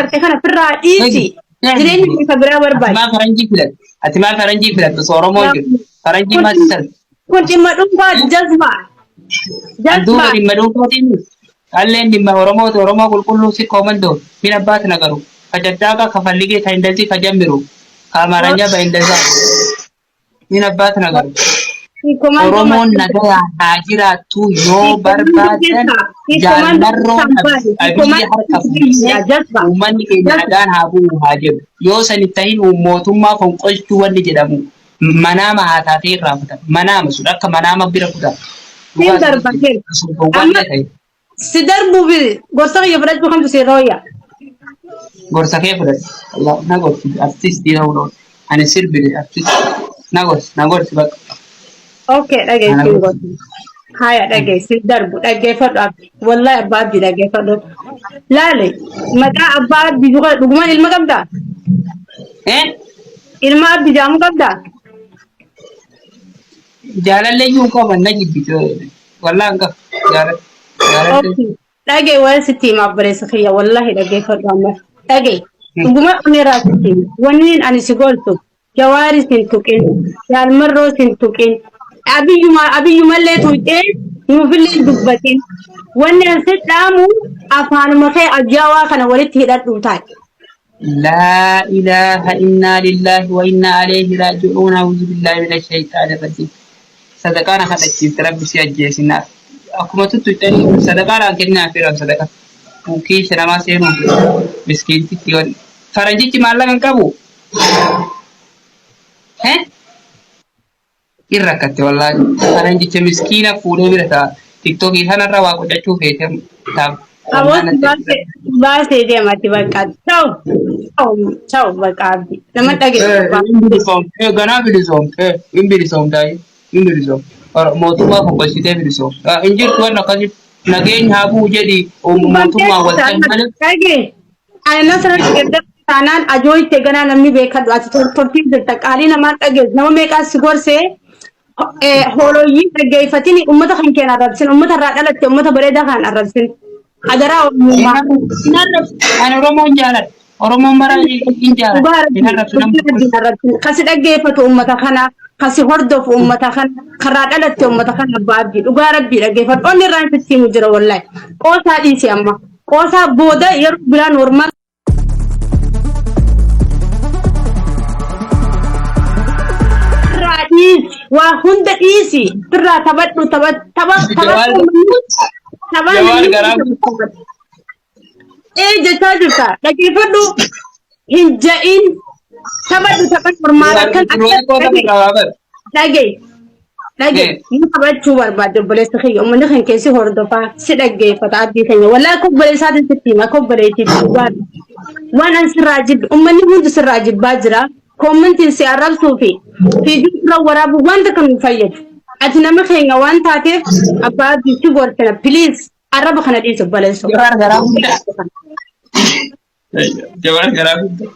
barte kana firraa dhiisi. Jireenya kee ka biraa Ati barbaadi. maa faranjii filatte? Ati maa faranjii filatte osoo Oromoo jiru? Faranjii Kun maal si sarbe? kun dhimma dhuunfaa jazbaa. An duuba Jazbaa. dhimma dhuunfaatiin miti. Qalleen dhimma Oromooti Oromoo qulqulluu si koomandoo min abbaat nagaru ka caccaaqa ka falligee ka indazii ka jammiru ka amaaranya ba indazaa min abbaat nagaru. Hiikkomaan Oromoon nagayaan haa jiraattu yoo barbaadan jaalmarroon Abiyyi harka fuudhee uummanni keenya nagaan haa bu'u haa jedhu. Yoo san hin tahin mootummaa fonqolchuu wanni jedhamu manaama haa taatee irraa kutan. Manaama sun akka manaama bira kutan. Siin darba kee. Amma ta'e. Si darbuu fi gorsa kiyya fudhachuu kamtu si irra wayya? Gorsa kee fudhadhu. Allah na gorsi artistii ta'uu dha. Ani sirbine artistii. Na gorsi na gorsi bakka. Okay, dhageessi gorsi. Haya dhageessi darbu dhaggeeffadhu abdi. Wallahi abbaa abdi dhaggeeffadhu. Laale maqaa abbaa abdi dhugumaan ilma qabdaa? Eh? Ilma abdi jaamu qabdaa? Jaalallee iyyuu hin qaban na jibbite. Wallahi hin qabu. Jaalala. Jaalallee. Okay. Dhagee waan sitti hima obboleessa kiyya wallahi dhaggeeffadhu amma. Dhagee dhuguma onnee sitti hima. Wanni ani si gorsu Jawaaris hin tuqin, Jaalmarroos hin tuqin, abiyyuma abiyyumallee tuqxee nuufillee hin dubbatin. Wanni ani si dhaamu afaanuma kee ajaa'aa kana walitti hidhadhu taa'e. Laa ilaaha innaa lillaahi wa innaa alayhi raaji'uun a'uuzu billaahi mina shayxaani rajiim. Sadaqaa na kadhachiifte rabbi si ajjeesinaa. Akkuma tuttuqxanii sadaqaadhaan kennaa firan sadaqa. Kiisha namaa seenuu miskiintitti wanni. Faranjichi maallaqa hin qabu. Eh? In rakkatte wallaahi. Faranjicha miskiina fuudhee bira ta'a. Tiktookii kanarra waa qocachuu feete ta'a. Aboos baasee deemati bakka. Ciao. Ciao. Ciao bakka abdi. Nama dhageessu. In bilisoomte ganaa bilisoomte in bilisoomta in bilisoomte mootummaa fonqolchitee bilisoomte hin jirtu waan akkasii nageenya haa bu'u jedhi mootummaa wal ta'e malee. Dhagee. Ani nasra gadda taanaan ajooyte ganaa namni beekadhu ati tortortii jirta qaalii namaan dhageessu nama meeqaa si gorsee hooloyyii dhaggeeffatini ummata kan keen arrabsin ummata irraa dhalatte ummata bareedaa kan arrabsin adaraa oromummaa. Ani Oromoon jaaladha. Oromoon maraa hin jaaladha. Dhugaa Hin rabbii arrabsu namni dhugaa rabbii hin arrabsin kasi dhaggeeffatu ummata kana kasi hordofu ummata kana karaa dhalatte ummata kana abbaa abdii dhugaa rabbii dhaggeeffadhu onni irraan sitti himu jira wallahi qoosaa dhiisi amma. Qoosaa booda yeroo biraa normaal irraa dhiisi waa hunda dhiisi irraa taphadhu tapha tapha Jawaar taphadhu tapha Jawaar namni garaa taphatu. Ee jechaa jirta dhaggeeffadhu hin ja'in taphadhu tapha normaal akkan Jawaar akka qofa dhage irraa bara. dhage dhage nu taphachuu barbaadde obboleessa kiyya uummanni kan keessi hordofaa si dhaggeeffata abdii keenya wallaahi akka obboleessaatiin sitti hima akka obboleettiitti dhugaadha waan an sirraa jibbe uummanni hundi sirraa jibbaa jira koommantiin si arrabsuu fi fiiguu sirra waraabuu wanta kan nu fayyadu ati nama keenya waan taateef abbaa abdii si gorsina piliis arraba kana dhiisi obboleessoo. Jawaar garaa guddaa. Jawaar garaa guddaa.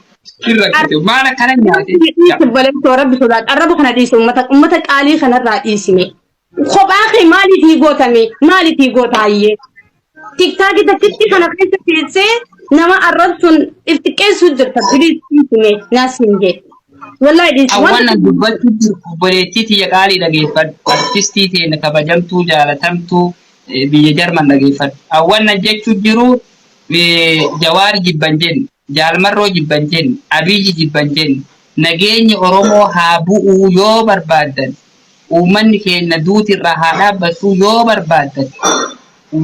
Hin rakkate. Maal akkana nyaate? Dhiisi obboleessoo rabbi sodaadhu arraba kana dhiisi ummata ummata qaalii kanarraa dhiisime. Kophaa kee maaliif gootame maaliif gootaayyee? Tiktaakii takkitti kana keessa teessee nama arrabsuun if xiqqeessuu jirta biliis dhiisime naas hin jee. Wallahi dhiisi Awwan wanta an dubbachuu jiru obboleettii tiyya qaalii dhageeffadhu. Artistii teenya kabajamtuu jaalatamtuu biyya Jarman dhageeffadhu. Awwan an jechuu jiru Jawaar jibban jenne, Jaal Marroo jibban jenne, Abiyyi jibban jenne, nageenyi Oromoo haa bu'uu yoo barbaaddan, uummanni keenna duuti irraa haa dhaabbattuu yoo barbaaddan,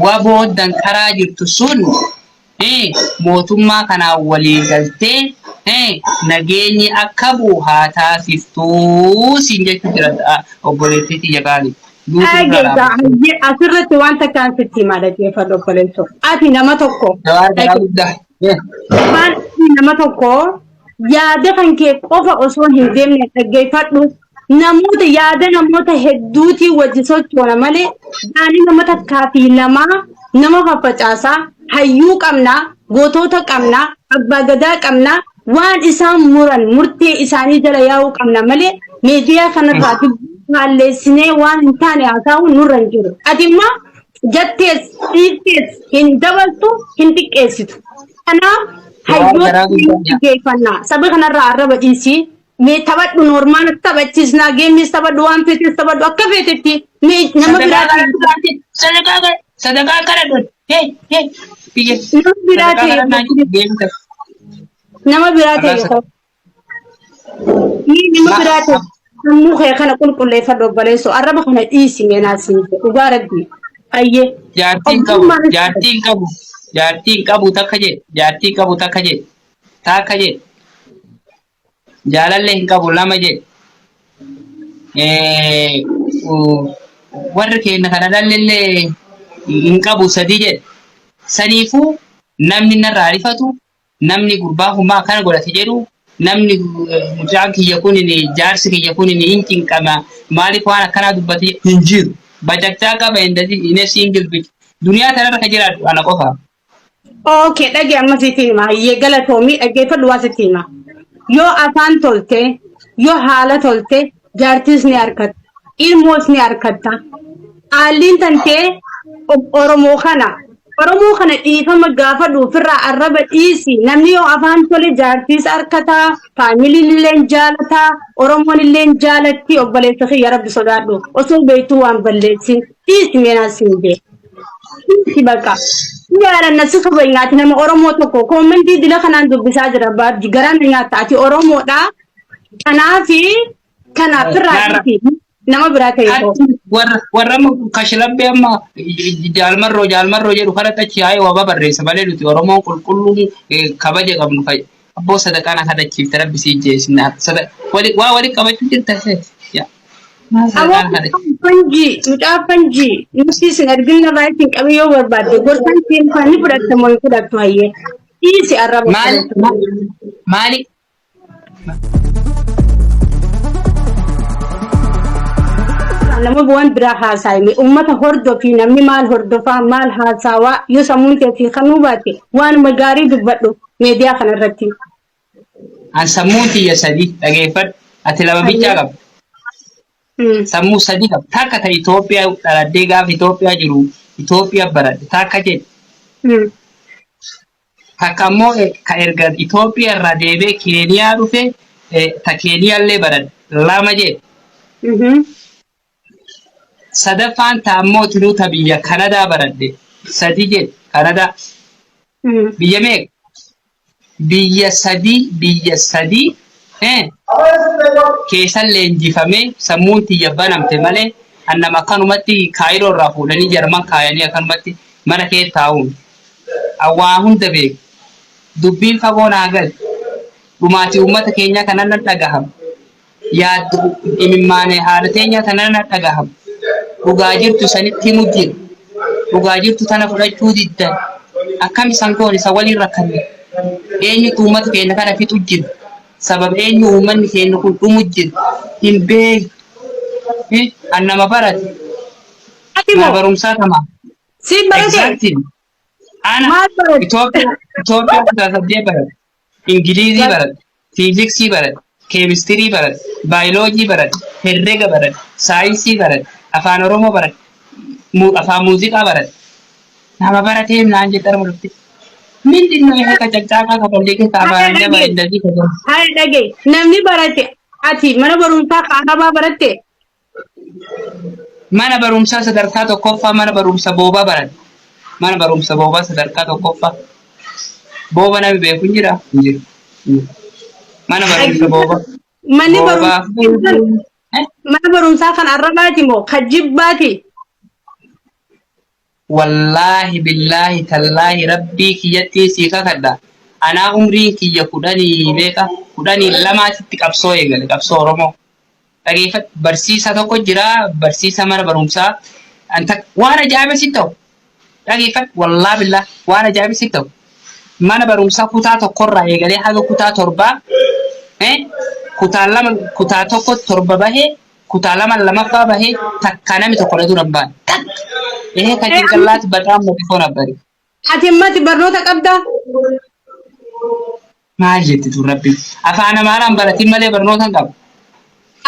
wbo danqaraa jirtu sun mootummaa kanaan walii galtee nageenyi akka bu'u haa taasiftuu siin jechuu jira obboleettii tiyya qaalii. Duuti nurraa Dhageessa dhaabbachuu. hayyee asirratti waan takkaan sitti himaa dhaggeeffadhu obboleessoo. Ati nama tokko Jawaar garaa guddaa. Afaan nama tokko yaada kan kee qofa osoo hin deemne dhaggeeffadhu. Namoota yaada namoota hedduutiin wajji sochoona malee yaadni nama takkaa fi lamaa nama faffacaasaa hayyuu qabnaa gootota qabnaa abbaa gadaa qabnaa waan isaan muran murtee isaanii jala yaa'uu qabna malee miidiyaa kanarraa dubbii faalleessinee waan hin taane haasa'uun nurra hin jiru. Ati immoo jettees dhiiftees hin dabaltu hin xiqqeessitu. Kanaaf Jawaar Hayyoota garaa guddaa nyaata. dhaggeeffannaa. Saba kanarraa arraba dhiisii. Mee taphadhu normaal taphachiisnaa geemmis taphadhu waan feetes taphadhu akka feetetti mee nama Sadaqaa biraa kana dhugaatiin sadaqaa kana sadaqaa kana dhugaatiin hee hee biyya nama biraa sadaqaa ta'e kana naan jedhu deemta. nama biraa Allah ta'e Mee nama biraa ta'e sammuu kee kana qulqulleeffadhu obboleessoo arraba kana dhiisi mee naa siin jedhe dhugaa rabbii ayyee Jaartiin qabu obbummaan jaartiin qabu jaartiin qabu takka jedhe jaartiin qabu takka jedhe takka jedhe jaalallee hin qabu lama jedhe warri keenya kana dhalli hin qabu sadi jedhe saniifuu namni narraa rifatu namni gurbaa kun maa akkana godhate jedhu namni mucaan kiyya kun jaarsi kiyya kun hin cinqama maaliif waan akkanaa dubbate hin jiru bacaqcaa qaba inni single bitch duniyaa tanarra ka jiraadhu ana qofa. Okay, dhagee amma sitti hima. Hayyee galatoomii dhaggeeffadhu waa sitti hima. Yoo afaan tolte, yoo haala tolte, jaartiis ni argatta. Ilmoos ni argatta. Haalliin tantee Oromoo kana. Oromoo kana dhiifama gaafadhu ofirraa arraba dhiisi. Namni yoo afaan tole jaartiis argata, faamiliin illee jaalata, Oromoon illee jaalatti obboleessa kiyya rabbi sodaadhu. Osoo beektuu waan balleessin dhiisi meenaa siin jee. Dhiisi baqa. Jaalanna si kabajna ati nama Oromoo tokko koomentii dila kanaan dubbisaa jira baabji garaa na nyaatta ati Oromoodha. Kanaafi kanaaf firraa Narra dhiisi nama biraa ta'e koo. Hatti warra warra amma kashlabbee amma jaalmarroo jaalmarroo jedhu kanatti achi yaa'ee waa babarreessa malee nuti Oromoon qulqulluun kabaja qabnu fa'i. Abboo sadaqaa na kadhachiifte rabbi sii jeesina. Waa wali qabachuu jirta seet. Yaa. Maal Aboo sadaqaa na kadhachiifte. fanjii mucaa fanjii nuti isin argina irraa ittiin qabee yoo barbaadde gorsaan siin kan ni fudhatta moo hin fudhattu hayyee. Dhiisi arraba Maali obboleessa. maali Nama waan biraa haasa'ime uummata hordofii namni maal hordofaa maal haasawaa yoo sammuun kee fi kanuu baate waanuma gaarii dubbadhu miidiyaa kanarratti. An sammuun tiyya sadi dhageeffadhu. Ati lama bichaa qabda. Sammuu sadi qabda. Takka ta Itoophiyaa dhaladhee gaafa Itoophiyaa jiru Itoophiyaa baradhe takka jedhe. Takka ammoo ka erga Itoophiyaa irraa deebi'ee Keeniyaa dhufe ta Keeniyaallee baradhe lama jedhe. Sadaffaan ta ammoo tinuu ta biyya Kanadaa baradhe sadi jedhe Kanadaa. Biyya meeqa? Biyya sadii biyya sadii keessan leenjifamee sammuun tiyya banamte malee an nama akkanumatti Kaayiroo irraa fuudhanii Jarman kaayanii akkanumatti mana kee taa'uun. An waa hunda beeka. Dubbiin fagoo naa galte. Dhumaatii uummata keenyaa kanan nan dhagahama. Yaaddo imimmaane haadha teenyaa tanan nan dhagahama. Dhugaa jirtu isanitti himu jira. Dhugaa jirtu tana fudhachuu diddan. Akkam isan goone isa waliin rakkanne. Eenyutu uummata keenya kana fixu jira. Sababa eenyu uummanni keenya kun dhumu jira. Hin beektu. An nama barate. Ati Mana moo barumsaa tamaa. siin barate Exactly. Ana maal barate? Itoophiyaa Itoophiyaa kutaa saddeet baradhe. Ingilizii baradhe. Fiiziksii baradhe. Keemistirii baradhe. Baayoloojii baradhe. Herrega baradhe. Saayinsii baradhe. Afaan Oromoo baradhe. Afaan muuziqaa baradhe. Nama baratee naan jette arma dhufte. Mindin ነው ይሄ ከጨቅጫቃ ከፈልጌ Haya ከአማርኛ dhagee እንደዚህ ከጀ haya dhagee namni barate ati mana barumsaa kaarabaa baratte Mana barumsaa sadarkaa tokkoffaa mana barumsa boobaa baradhe. Mana barumsa boobaa sadarkaa tokkoffaa. Booba namni beeku hin jiraa? Hin jiru. Mana barumsa boobaa. Manni Boobaa. barumsaa mana barumsaa kan arrabaati moo kan jibbaati? Wallaahi billaahi tallaahi rabbii kiyyattiin sii kakadha. Anaa umriin kiyya kudhanii meeqa kudhanii lamaatitti qabsoo eegale qabsoo Oromoo. Dhageeffadhu barsiisaa tokko jira barsiisaa mana barumsaa an tak waan ajaa'iba si ta'u dhageeffadhu wallaa billaa waan ajaa'iba si ta'u mana barumsaa kutaa tokkorraa eegalee haga kutaa torbaa kutaa lama kutaa tokko torba bahee kutaa lama lamaffaa bahee takka namni tokko na dura hin baane takka ehe ka ጭንቅላት በጣም መጥፎ ነበር Ati ammatti barnoota qabdaa? Maal jetti tun rabbi? Afaan Amaaraan baratin malee barnoota hin qabu.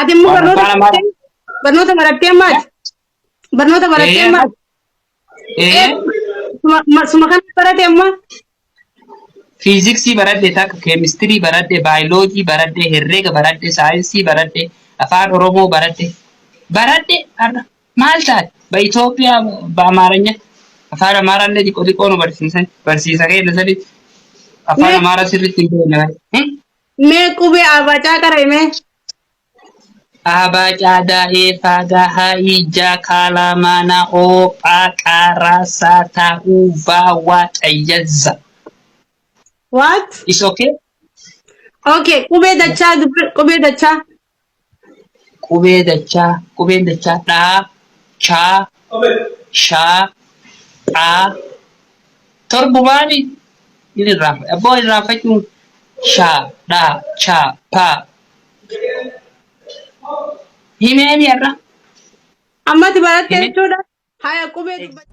Ati immoo Waan barnoota afaan Amaaraa. barattee barnoota barattee ammaati? Barnoota barattee Ee ammaati? ee Suma kana barate amma? Fiiziksii baradhe takka, keemistirii baradhe, baayoloojii baradhe, herreega baradhe, saayinsii baradhe, afaan Oromoo baradhe. Baradhe har'a maal taate? Ba Itoophiyaa ba Amaaranya afaan Amaaraallee xiqqoo xiqqoo nu barsiisan barsiisa keenya sadi afaan Mee Amaaraa sirriitti hin beekne malee. mee qubee abacaa qara'e mee. A, B, C, D, E, F, G, H, I, J, K, L, M, N, O, P, Q, R, S, T, U, V, W, X, Y, Z. What? Is okay? Okay, qubee dachaa qubee dachaa. Qubee dachaa, qubeen dachaa dhaa, chaa, shaa, phaa, torbumaani hin irraanfadhe. Abboo irraanfachuun shaa, dhaa, chaa, phaa. Himeemi har'a. Ammati baratte Hime. jechuudha. Haya qubee dubbadhu.